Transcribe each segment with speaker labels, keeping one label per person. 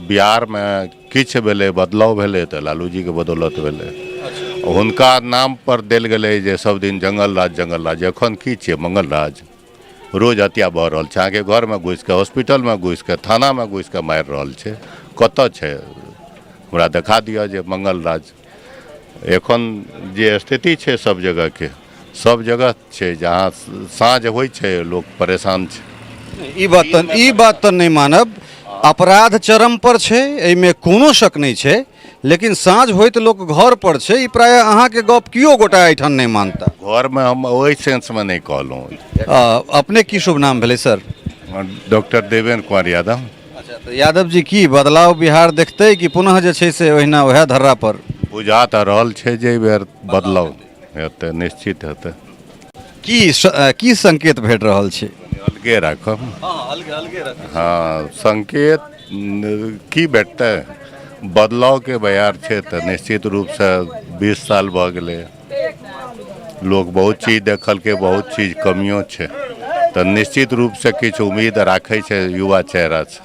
Speaker 1: बिहारमे किछु भेलै, बदलाव भेलै तऽ लालू जीके बदौलत भेलै। हुनका नाम पर देल गेलै जे सब दिन जंगल राज, जंगल राज। एखन की छियै? मंगल राज। रोज हत्या भऽ रहल छै, अहाँके घरमे घुसिके, हॉस्पिटलमे घुसिके, थानामे घुसिके मारि रहल छै। कतऽ छै? हमरा देखा दिअ जे मंगल राज। एखन जे स्थिति छै सब जगहके, सब जगह छै, जहाँ साँझ होइ छै लोक परेशान छै।
Speaker 2: ई बात तऽ नहि मानब। अपराध चरम पर छै, एहिमे कोनो शक नहि छै, लेकिन साँझ होइत लोक घर पर छै, ई प्रायः अहाँके गप कियो गोटा एहिठाम नहि मानता।
Speaker 1: घरमे हम ओहि सेंसमे नहि कहलहुँ।
Speaker 2: अपने की शुभ नाम भेलै सर?
Speaker 1: डॉक्टर देवेंद्र कुमार यादव।
Speaker 2: अच्छा, तऽ यादव जी, की बदलाव बिहार देखतै कि पुनः जे छै से ओहिना वएह धर्रा पर?
Speaker 1: बुझा तऽ रहल छै जे एहि बेर बदलाव हेतै, निश्चित हेतै।
Speaker 2: की संकेत भेट रहल छै?
Speaker 1: अलगे राखब। हँ, संकेत की भेटतै? बदलावके बयार छै तऽ निश्चित रूपसँ 20 साल भऽ गेलै, लोक बहुत चीज देखलकै, बहुत चीज कमियो छै, तऽ निश्चित रूपसँ किछु उम्मीद राखै छै युवा चेहरासँ।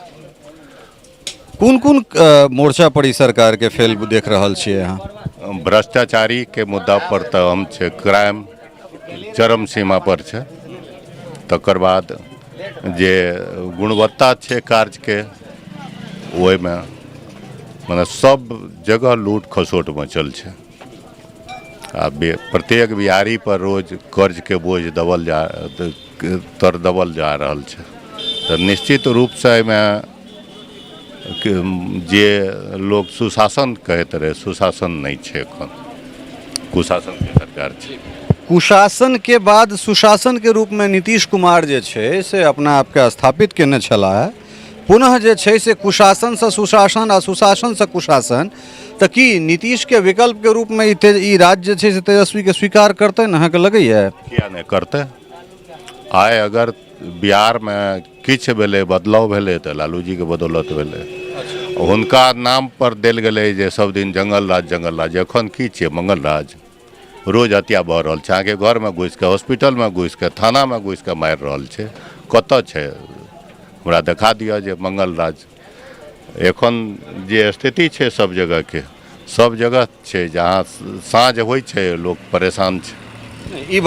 Speaker 2: कोन कोन मोर्चा पर ई सरकारके फेल देख रहल छियै अहाँ?
Speaker 1: भ्रष्टाचारीके मुद्दा पर तऽ हम छै, क्राइम चरम सीमा पर छै। तकर बाद जे गुणवत्ता छै कार्यके, ओहिमे मने सब जगह लूट खसोट मचल छै आ प्रत्येक बिहारी पर रोज कर्जके बोझ दबल जा तर दबल जा रहल छै। तऽ निश्चित रूपसँ एहिमे जे लोक सुशासन कहैत रहै, सुशासन नहि छै। एखन कुशासनके सरकार छै।
Speaker 2: कुशासन के बाद सुशासन के रूप में नीतीश कुमार जे छै से अपना आपके स्थापित केने छलाह। पुनः जे छै से कुशासन से सुशासन आ सुशासन से कुशासन, तऽ की नीतीश के विकल्प के रूप में ई राज्य जे छै से तेजस्वी के स्वीकार करतै ने, अहाँके लगैया?
Speaker 1: किया नहि करतै? आइ अगर बिहारमे किछु भेलै, बदलाव भेलै तऽ लालू जीके बदौलत भेलै। हुनका नाम पर देल गेलै जे सब दिन जंगल राज, जंगल राज। एखन की छियै? मंगल राज। रोज हत्या भऽ रहल छै, अहाँके घरमे घुसिके, हॉस्पिटलमे घुसिके, थानामे घुसिके मारि रहल छै। कतऽ छै? हमरा देखा दिअ जे मंगल राज। एखन जे स्थिति छै सब जगहके, सब जगह छै, जहाँ साँझ होइ छै लोक परेशान छै।
Speaker 2: ई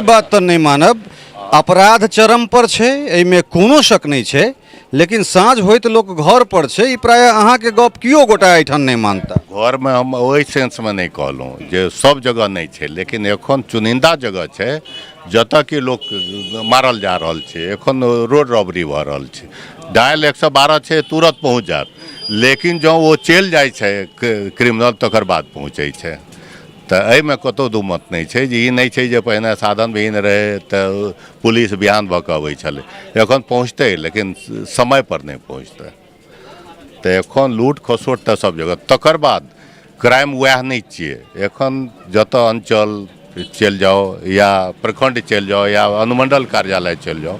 Speaker 2: बात तऽ नहि मानब। अपराध चरम पर छै, एहिमे कोनो शक नहि छै, लेकिन साँझ होइत लोक घर पर छै, ई प्रायः अहाँके गप कियो गोटा एहिठाम नहि मानता।
Speaker 1: घरमे हम ओहि सेंसमे नहि कहलहुँ जे सब जगह नहि छै, लेकिन एखन चुनिंदा जगह छै जतऽ कि लोक मारल जा रहल छै। एखन रोड रॉबरी भऽ रहल छै। डायल 112 छै, तुरत पहुँच जायत, लेकिन जँ ओ चलि जाइ छै क्रिमिनल, तकर बाद पहुँचै छै। तऽ एहिमे कतहु दू मत नहि छै जे ई नहि छै जे पहिने साधन विहीन रहै तऽ पुलिस बिहान भऽ कऽ अबै छलै। एखन पहुँचतै, लेकिन समय पर नहि पहुँचतै। तऽ एखन लूट खसोट तऽ सब जगह। तकर बाद क्राइम वएह नहि छियै। एखन जतऽ अञ्चल चलि जाउ या प्रखण्ड चलि जाउ या अनुमण्डल कार्यालय चलि जाउ,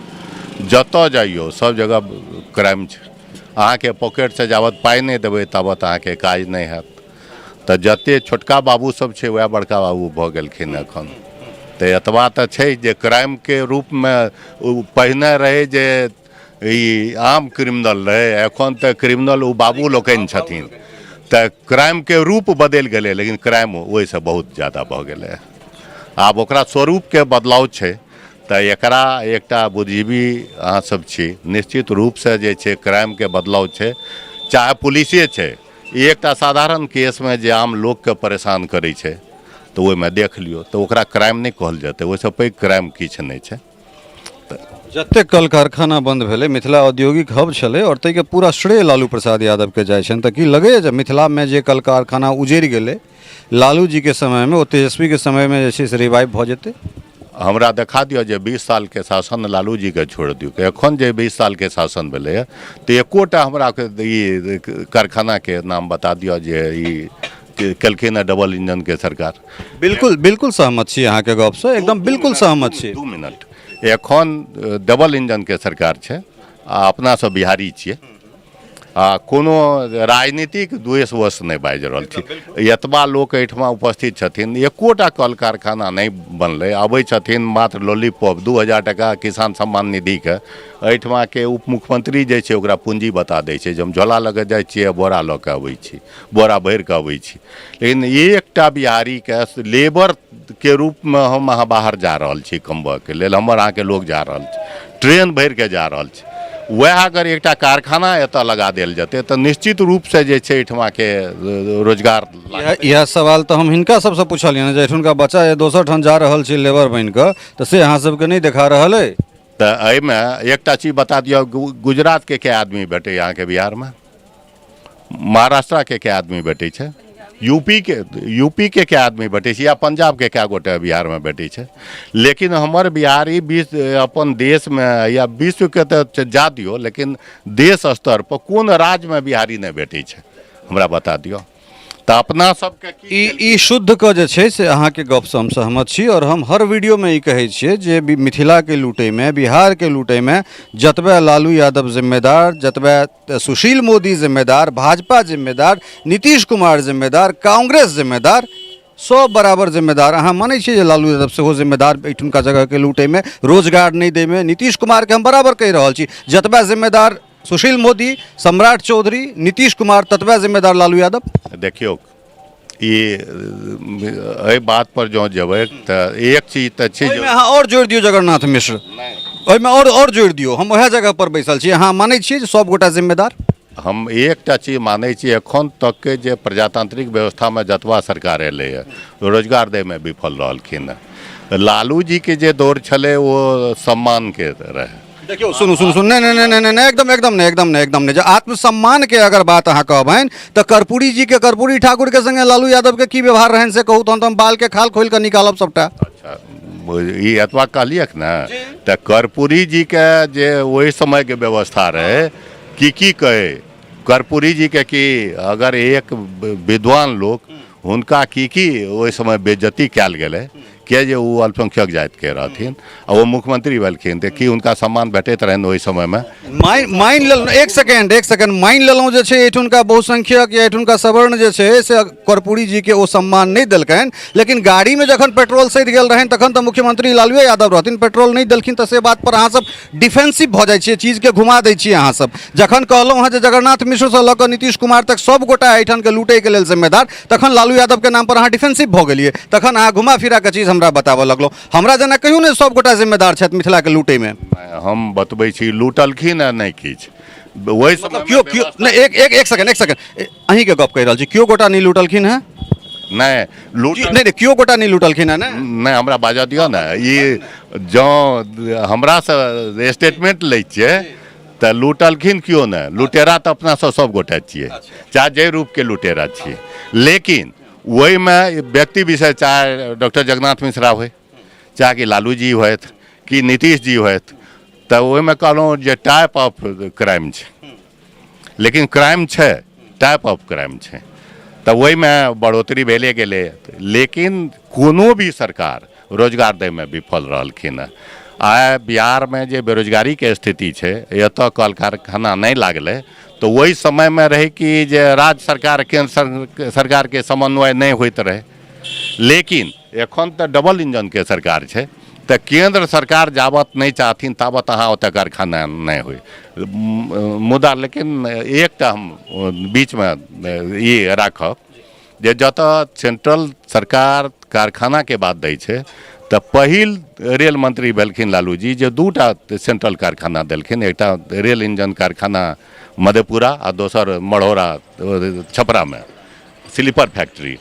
Speaker 1: जतऽ जइयौ, सब जगह क्राइम छै। अहाँके पॉकेटसँ जाबत पाइ नहि देबै, ताबत अहाँके काज नहि हैत। तऽ जते छोटका बाबू सब छै, वएह बड़का बाबू भऽ गेलखिन एखन। तऽ एतबा तऽ छै जे क्राइमके रूपमे ओ पहिने रहै जे ई आम क्रिमिनल रहै, एखन तऽ क्रिमिनल ओ बाबू लोकनि छथिन। तऽ क्राइमके रूप बदलि गेलै, लेकिन क्राइम ओहिसँ बहुत ज्यादा भऽ गेलै। आब ओकरा स्वरूपके बदलाव छै। तऽ एकरा एकटा बुद्धिजीवी अहाँ सब छी, निश्चित रूपसँ जे छै क्राइमके बदलाव छै, चाहे पुलिसे छै। ई एकटा साधारण केसमे जे आम लोकके परेशान करै छै, तऽ ओहिमे देख लियौ, तऽ ओकरा क्राइम नहि कहल जेतै? ओहिसँ पैघ क्राइम किछु नहि छै।
Speaker 2: जतेक कल कारखाना बंद भेलै, मिथिला औद्योगिक हब छलै आओर ताहिके पूरा श्रेय लालू प्रसाद यादवके जाइ छनि। तऽ की लगैए जे मिथिलामे जे कल कारखाना उजड़ि गेलै लालू जीके समयमे, ओ तेजस्वीके समयमे जे छै से रिवाइव भऽ जेतै?
Speaker 1: हमरा देखा दिअ जे 20 सालके शासन लालू जीके छोड़ि दियौ, एखन जे 20 सालके शासन भेलैए, तऽ एकोटा हमरा ई कारखानाके नाम बता दिअ जे ई केलखिन हँ डबल इंजनके सरकार।
Speaker 2: बिल्कुल, बिल्कुल सहमत छी अहाँके गपसँ, एकदम बिल्कुल सहमत छी।
Speaker 1: 2 मिनट। एखन डबल इंजनके सरकार छै आ अपना सब बिहारी छियै। आ कोनो राजनीतिक द्वेषवश नहि बाजि रहल छी। एतबा लोक एहिठमा उपस्थित छथिन, एकोटा कल कारखाना नहि बनलै। अबै छथिन मात्र लॉलीपॉप, 2000 टाका किसान सम्मान निधिके एहिठमाके उप मुख्यमंत्री जे छै ओकरा पूँजी बता दै छै जे हम झोला लऽ कऽ जाइ छियै, बोरा लऽ कऽ अबै छी, बोरा भरि कऽ अबै छी। लेकिन एकटा बिहारीके लेबरके रूपमे हम अहाँ बाहर जा रहल छी कमबऽके लेल, हमर अहाँके लोक जा रहल छै, ट्रेन भरिके जा रहल छै। वएह अगर एकटा कारखाना एतऽ लगा देल जेतै तऽ निश्चित रूपसँ जे छै एहिठमाके रोजगार।
Speaker 2: इएह सवाल तऽ हम हिनका सबसँ पुछलियनि जे एहिठुनका बच्चा जे दोसर ठाम जा रहल छै लेबर बनि कऽ, तऽ से अहाँ सबके नहि देखा रहल अइ?
Speaker 1: तऽ एहिमे एकटा चीज बता दिअ, गुजरातके कए आदमी भेटैए अहाँके बिहारमे? महाराष्ट्रके कए आदमी भेटै छै? यूपीके कए आदमी भेटै छै? या पंजाबके कए गोटे बिहारमे भेटै छै? लेकिन हमर बिहारी विश्व अपन देशमे या विश्वके तऽ जा दियौ, लेकिन देश स्तर पर कोन राज्यमे बिहारी नहि भेटै छै, हमरा बता दियौ। तऽ अपना सबके
Speaker 2: की ई शुद्ध कऽ जे छै से अहाँके गपसँ हम सहमत छी, आओर हम हर वीडियोमे ई कहै छियै जे मिथिलाके लूटैमे, बिहारके लूटैमे जतबे लालू यादव जिम्मेदार, जतबे सुशील मोदी जिम्मेदार, भाजपा जिम्मेदार, नीतीश कुमार जिम्मेदार, कांग्रेस जिम्मेदार, सब बराबर जिम्मेदार। अहाँ मानै छियै जे लालू यादव सेहो जिम्मेदार एहिठुनका जगहके लूटैमे, रोजगार नहि दैमे? नीतीश कुमारके हम बराबर कहि रहल छी, जतबे जिम्मेदार सुशील मोदी, सम्राट चौधरी, नीतीश कुमार, ततबे जिम्मेदार लालू यादव।
Speaker 1: देखियौ, ई एहि बात पर जँ जेबै तऽ एक चीज तऽ छै।
Speaker 2: ओहिमे अहाँ आओर जोड़ि दियौ जगन्नाथ मिश्र, ओहिमे आओर जोड़ि दियौ। हम उएह जगह पर बैसल छी। अहाँ मानै छियै जे सब गोटा जिम्मेदार?
Speaker 1: हम एकटा चीज मानै छी, एखन तकके जे प्रजातांत्रिक व्यवस्थामे जतबा सरकार एलैए रोजगार दैमे विफल रहलखिन हँ। लालू जीके जे दौर छलै ओ सम्मानके रहै।
Speaker 2: देखियौ, सुनू सुनू सुनू, नहि नहि नहि नहि नहि, एकदम एकदम नहि, एकदम नहि, एकदम नहि। जे आत्मसम्मानके अगर बात अहाँ कहबनि तऽ कर्पूरी जीके, कर्पूरी ठाकुरके संगे लालू यादवके की व्यवहार रहनि से कहू, तहन तऽ हम बालके खाल खोलि कऽ निकालब सबटा।
Speaker 1: अच्छा, ई एतबा कहलियक ने, तऽ कर्पूरी जीके जे ओहि समयके व्यवस्था रहै, की की कहै कर्पूरी जीके कि अगर एक विद्वान लोक हुनका की की ओहि समय बेइज्जती कयल गेलै, किया जे ओ अल्पसंख्यक जातिके रहथिन आ ओ मुख्यमंत्री भेलखिन, तऽ की हुनका सम्मान भेटैत रहनि ओहि समयमे?
Speaker 2: मानि लेलहुँ, एक सेकेंड, एक सेकेंड, मानि लेलहुँ जे छै एहिठुनका बहुसंख्यक या एहिठुनका सवर्ण जे छै से कर्पूरी जीके ओ सम्मान नहि देलकनि, लेकिन गाड़ीमे जखन पेट्रोल सधि गेल रहनि तखन तऽ मुख्यमंत्री लालुए यादव रहथिन, पेट्रोल नहि देलखिन, तऽ से बात पर अहाँ सब डिफेंसिव भऽ जाइ छियै, चीजके घुमा दै छियै। अहाँ सब जखन कहलहुँ हँ जे जगन्नाथ मिश्रसँ लऽ कऽ नीतीश कुमार तक सब गोटा एहिठामके लूटैके लेल जिम्मेदार, तखन लालू यादवके नाम पर अहाँ डिफेंसिव भऽ गेलियै, तखन अहाँ घुमा फिरा कऽ चीज हमरा बताबऽ लगलहुँ। हमरा जेना कहियो नहि सब गोटा जिम्मेदार छथि मिथिलाके लूटैमे।
Speaker 1: हम बतबै छी, लूटलखिन आ नहि किछु ओहि
Speaker 2: मतलब केओ केओ नहि, एक एक एक सेकंड, एक सेकंड, अहीँके गप कहि रहल छी, केओ गोटा नहि लूटलखिन हँ?
Speaker 1: नहि
Speaker 2: लूट नहि नहि, केओ गोटा नहि लूटलखिन हँ ने?
Speaker 1: नहि, हमरा बाजऽ दिअ ने। ई जँ हमरासँ स्टेटमेंट लै छियै तऽ लूटलखिन केओ नहि, लुटेरा तऽ अपनासँ सब गोटे छियै, चाहे जाहि रूपके लुटेरा छियै। लेकिन ओहिमे व्यक्ति विशेष, चाहे डॉक्टर जगन्नाथ मिश्रा होइ, चाहे कि लालू जी होथि कि नीतीश जी होथि, तऽ ओहिमे कहलहुँ जे टाइप ऑफ क्राइम छै, लेकिन क्राइम छै, टाइप ऑफ क्राइम छै, तऽ ओहिमे बढ़ोतरी भेले गेलै। लेकिन कोनो भी सरकार रोजगार दैमे विफल रहलखिन हँ। आइ बिहारमे जे बेरोजगारीके स्थिति छै, एतऽ कल कारखाना नहि लागलै तऽ ओहि समयमे रहै कि जे राज्य सरकार केन्द्र सरकारके समन्वय नहि होइत रहै, लेकिन एखन तऽ डबल इंजनके सरकार छै, तऽ केन्द्र सरकार जाबत नहि चाहथिन ताबत अहाँ ओतऽ कारखाना नहि होइ। मुदा लेकिन एकटा हम बीचमे ई राखब जे जतऽ सेंट्रल सरकार कारखानाके बात दै छै तऽ पहिल रेल मंत्री भेलखिन लालू जी जे 2टा सेंट्रल कारखाना देलखिन, एकटा रेल इंजन कारखाना मधेपुरा आ दोसर मढ़ौरा छपरामे स्लीपर फैक्ट्री।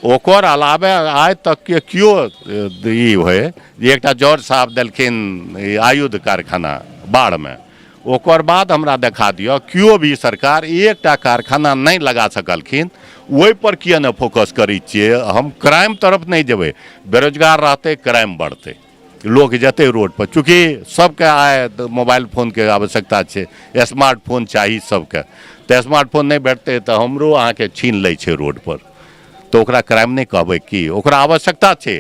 Speaker 1: ओकर अलावे आइ तक के केओ ई होइ जे एकटा जॉर्ज साहब देलखिन आयुध कारखाना बाढ़मे, ओकर बाद हमरा देखा दिअ केओ भी सरकार एकटा कारखाना नहि लगा सकलखिन। ओहिपर किए नहि फोकस करै छियै? हम क्राइम तरफ नहि जेबै, बेरोजगार रहतै क्राइम बढ़तै, लोक जेतै रोडपर, चूँकि सबके आइ मोबाइल फोनके आवश्यकता छै, स्मार्टफोन चाही सबके, तऽ स्मार्टफोन नहि भेटतै तऽ हमरो अहाँके छीन लै छै रोडपर, तऽ ओकरा क्राइम नहि कहबै की? ओकरा आवश्यकता छै,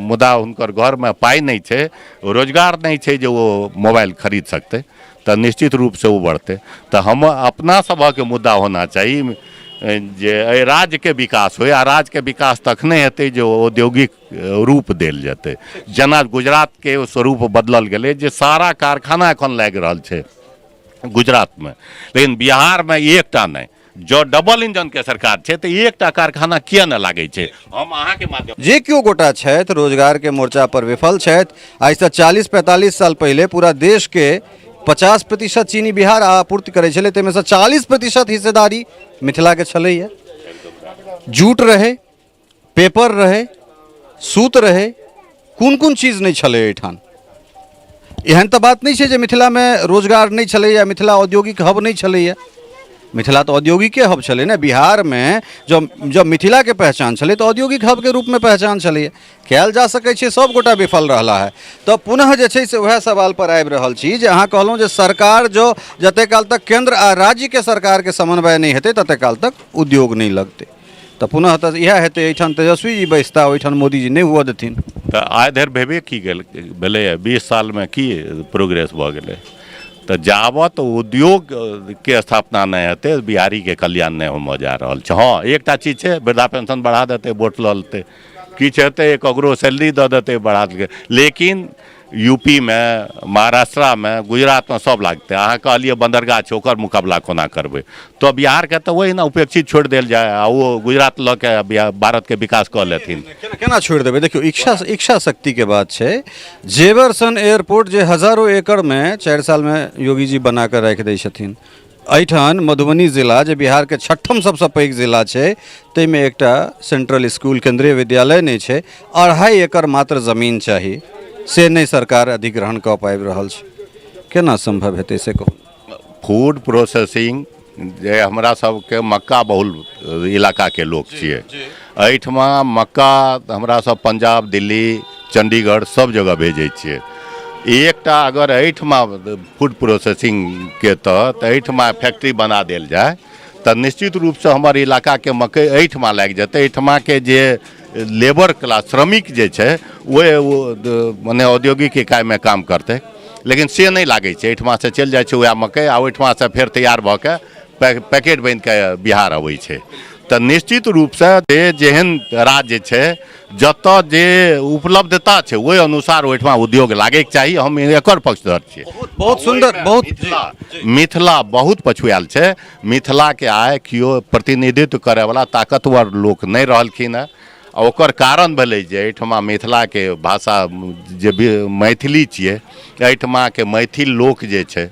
Speaker 1: मुदा हुनकर घरमे पाइ नहि छै, रोजगार नहि छै जे ओ मोबाइल खरीद सकतै, तऽ निश्चित रूपसँ ओ बढ़तै। तऽ हम अपना सभक मुद्दा होना चाही जे एहि राज्यके विकास होइ, आ राज्यके विकास तखने हेतै जे औद्योगिक रूप देल जेतै। जेना गुजरातके स्वरूप बदलल गेलै जे सारा कारखाना एखन लागि रहल छै गुजरातमे, लेकिन बिहारमे एकटा नहि। जँ डबल इंजनके सरकार छै तऽ एकटा कारखाना किया नहि लागै छै? हम अहाँके माध्यम
Speaker 2: जे केओ गोटा छथि रोजगारके मोर्चा पर विफल छथि। आइसँ 40-45 साल पहिले पूरा देशके 50% चीनी बिहार आपूर्ति करै छलै, ताहिमेसँ 40% हिस्सेदारी मिथिलाके छलैए। जूट रहै, पेपर रहै, सूत रहै, कोन कोन चीज नहि छलै एहिठाम। एहन तऽ बात नहि छै जे मिथिलामे रोजगार नहि छलैए, मिथिला औद्योगिक हब नहि छलैए। मिथिला तऽ औद्योगिके हब छलै ने। बिहारमे जब जब मिथिलाके पहचान छलै तऽ औद्योगिक हबके रूपमे पहचान छलैए। कयल जा सकै छै, सभ गोटा विफल रहला है। तऽ पुनः जे छै से उएह सवालपर आबि रहल छी जे अहाँ कहलहुँ जे सरकार जो जते काल तक केन्द्र आ राज्यके सरकारके समन्वय नहि हेतै तते काल तक उद्योग नहि लगतै। तऽ पुनः तऽ इएह हेतै, एहिठाम तेजस्वी जी बैसता, ओहिठाम मोदीजी नहि हुअ देथिन।
Speaker 1: तऽ आइ धरि भेबे की गेल भेलैए? 20 सालमे की प्रोग्रेस भऽ गेलै? तऽ जाबत उद्योगके स्थापना नहि हेतै, बिहारीके कल्याण नहि होमऽ जा रहल छै। हँ, एकटा चीज छै, वृद्धा पेंशन बढ़ा देतै, वोट लऽ लेतै, किछु हेतै, ककरो सैलरी दऽ देतै, बढ़ा देलकै, लेकिन यूपीमे, महाराष्ट्रामे, गुजरातमे सब लागतै। अहाँ कहलियै बन्दरगाह छै, ओकर मुकाबला कोना करबै? तऽ बिहारके तऽ ओहिना उपेक्षित छोड़ि देल जाय आ ओ गुजरात लऽ के भारतके विकास कऽ लेथिन।
Speaker 2: केना केना छोड़ि देबै? देखियौ, इच्छा इच्छा शक्तिके बात छै। जेवर सन एयरपोर्ट जे हजारो एकड़मे 4 सालमे योगी जी बना कऽ राखि दै छथिन, एहिठाम मधुबनी जिला जे बिहारके छठम सबसँ पैघ जिला छै, ताहिमे एकटा सेंट्रल स्कूल केंद्रीय विद्यालय नहि छै। 2.5 एकड़ मात्र जमीन चाही, से नहि सरकार अधिग्रहण कऽ पाबि रहल छै। केना सम्भव हेतै से कहू।
Speaker 1: फूड प्रोसेसिंग जे हमरा सबके मक्का बहुल इलाकाके लोक छियै, एहिठमा मक्का हमरा सब पंजाब, दिल्ली, चंडीगढ़ सब जगह भेजै छियै। एकटा अगर एहिठमा फूड प्रोसेसिंगके तहत एहिठमा फैक्ट्री बना देल जाय तऽ निश्चित रूपसँ हमर इलाकाके मकइ एहिठमा लागि जेतै। एहिठमाके जे लेबर क्लास श्रमिक जे छै ओ मने औद्योगिक इकाइमे काम करतै, लेकिन से नहि लागै छै। एहिठमासँ चलि जाइ छै वएह मकइ आ ओहिठमासँ फेर तैयार भऽ कऽ पैकेट बनि कऽ बिहार अबै छै। तऽ निश्चित रूपसँ जे जेहन राज्य छै, जतऽ जे उपलब्धता छै ओहि अनुसार ओहिठमा उद्योग लागैके चाही। हम एकर पक्षधर छियै।
Speaker 2: बहुत सुन्दर, बहुत।
Speaker 1: मिथिला बहुत पछुआयल छै। मिथिलाके आइ केओ प्रतिनिधित्व करैवला ताकतवर लोक नहि रहलखिन हेँ, आ ओकर कारण भेलै जे एहिठमा मिथिलाके भाषा जे मैथिली छियै, एहिठमाके मैथिल लोक जे छै,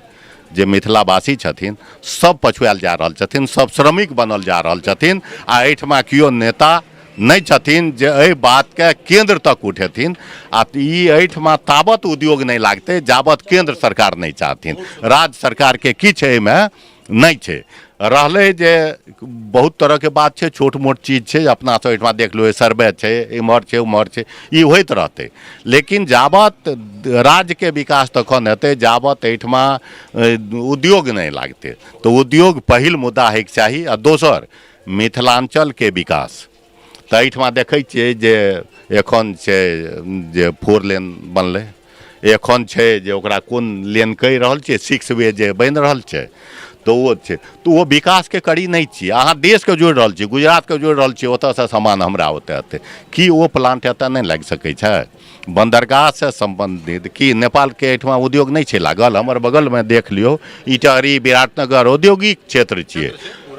Speaker 1: जे मिथिलावासी छथिन, सब पछुआयल जा रहल छथिन, सब श्रमिक बनल जा रहल छथिन, आ एहिठमा केओ नेता नहि छथिन जे एहि बातके केन्द्र तक उठेथिन। आ ई एहिठमा ताबत उद्योग नहि लागतै जाबत केन्द्र सरकार नहि चाहथिन। राज्य सरकारके किछु एहिमे नहि छै। रहलै जे बहुत तरहके बात छै, छोट मोट चीज छै, अपना सब एहिठमा देख लियौ, सर्वे छै, एम्हर छै, ओम्हर छै, ई होइत रहतै, लेकिन जाबत राज्यके विकास तखन हेतै जाबत एहिठमा उद्योग नहि लागतै। तऽ उद्योग पहिल मुद्दा होइके चाही, आ दोसर मिथिलाञ्चलके विकास। तऽ एहिठमा देखै छियै जे एखन छै जे 4 लेन बनलै, एखन छै जे ओकरा कोन लेन कहि रहल छियै, 6 वे जे बनि रहल छै, तऽ ओ छै, तऽ ओ विकासके कड़ी नहि छियै। अहाँ देशके जोड़ि रहल छियै, गुजरातके जोड़ि रहल छियै, ओतऽसँ सामान हमरा ओतऽ एतै। की ओ प्लांट एतऽ नहि लागि सकै छै? बन्दरगाहसँ सम्बन्धित की नेपालके एहिठमा उद्योग नहि छै लागल? हमर बगलमे देख लियौ, इटहरी, विराटनगर औद्योगिक क्षेत्र छियै,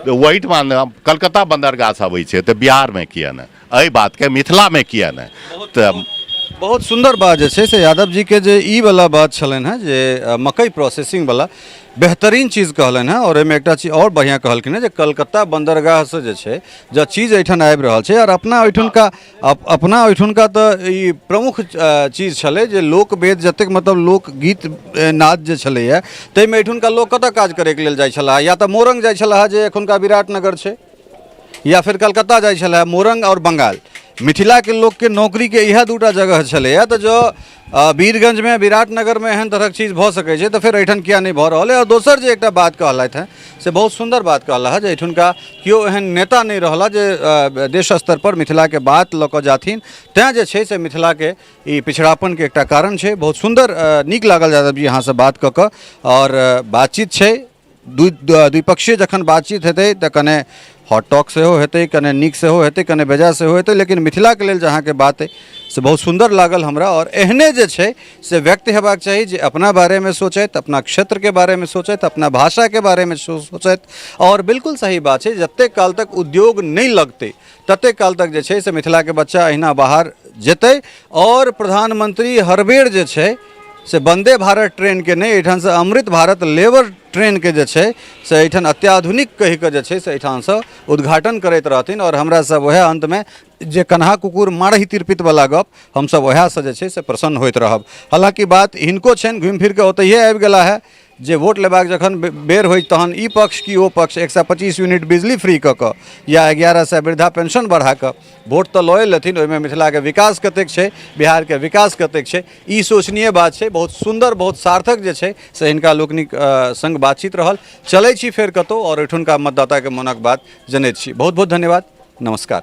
Speaker 1: तऽ ओहिठमा कलकत्ता बन्दरगाहसँ अबै छै, तऽ बिहारमे किए नहि? एहि बातके मिथिलामे किए नहि? तऽ
Speaker 2: बहुत सुन्दर बात जे छै से यादव जीके जे ई वाला बात छलनि हेँ जे मकई प्रोसेसिंग वाला बेहतरीन चीज कहलनि हेँ। आओर एहिमे एकटा चीज आओर बढ़िआँ कहलखिन हेँ जे कलकत्ता बन्दरगाहसँ जे छै जँ चीज एहिठाम आबि रहल छै, आओर अपना ओहिठुनका अपना ओहिठुनका तऽ ई प्रमुख चीज छलै जे लोकवेद जतेक मतलब लोकगीत नाद जे छलैए ताहिमे एहिठुनका लोक कतऽ काज करैके लेल जाइ छलाह? या तऽ मोरंग जाइ छलाह जे एखुनका विराटनगर छै, या फेर कलकत्ता जाइ छलै, मोरंग आओर बंगाल। मिथिलाके लोकके नौकरीके इएह दूटा जगह छलैए। तऽ जँ वीरगंजमे, विराटनगरमे एहन तरहक चीज भऽ सकै छै, तऽ फेर एहिठाम किया नहि भऽ रहल अइ? आओर दोसर जे एकटा बात कहलथि हेँ, से बहुत सुन्दर बात कहला हेँ जे एहिठुनका केओ एहन नेता नहि रहला जे देश स्तरपर मिथिलाके बात लऽ कऽ जाथिन, तैँ जे छै से मिथिलाके ई पिछड़ापनके एकटा कारण छै। बहुत सुन्दर, नीक लागल यादव जी अहाँसँ बात कऽ कऽ। आओर बातचीत छै द्विपक्षीय, जखन बातचीत हेतै तऽ कने हॉट टॉक सेहो हेतै, कने नीक सेहो हेतै, कने बेजाय सेहो हेतै, लेकिन मिथिलाके लेल जे अहाँके बात अइ से बहुत सुन्दर लागल हमरा। आओर एहने जे छै से व्यक्ति हेबाक चाही जे अपना बारेमे सोचथि, अपना क्षेत्रके बारेमे सोचथि, अपना भाषाके बारेमे सोचथि। आओर बिल्कुल सही बात छै, जतेक काल तक उद्योग नहि लगतै ततेक काल तक जे छै से मिथिलाके बच्चा अहिना बाहर जेतै। आओर प्रधानमंत्री हर बेर जे छै से वन्दे भारत ट्रेनके नहि, एहिठामसँ अमृत भारत लेबर ट्रेनके जे छै से एहिठाम अत्याधुनिक कहिकऽ जे छै से एहिठामसँ उद्घाटन करैत रहथिन। आओर हमरा सब वएह अन्तमे जे कन्हा कुकुर मारही तिरपितवला गप, हमसब वएहसँ जे छै से प्रसन्न होइत रहब। हालाँकि बात हिनको छनि, घुमि फिरके ओतहिए आबि गेला हे जे वोट लेबाक जखन बेर होइ तहन ई पक्ष कि ओ पक्ष 125 यूनिट बिजली फ्री कऽ कऽ या 1100 वृद्धा पेंशन बढ़ा कऽ वोट तऽ लए लेथिन। ओहिमे मिथिलाके विकास कतेक छै, बिहारके विकास कतेक छै, ई शोचनीय बात छै। बहुत सुन्दर, बहुत सार्थक जे छै से हिनका लोकनिक सङ्ग बातचीत रहल। चलै छी फेर कतहु आओर ओहिठुनका मतदाताके मोनक बात जनैत छी। बहुत बहुत धन्यवाद, नमस्कार।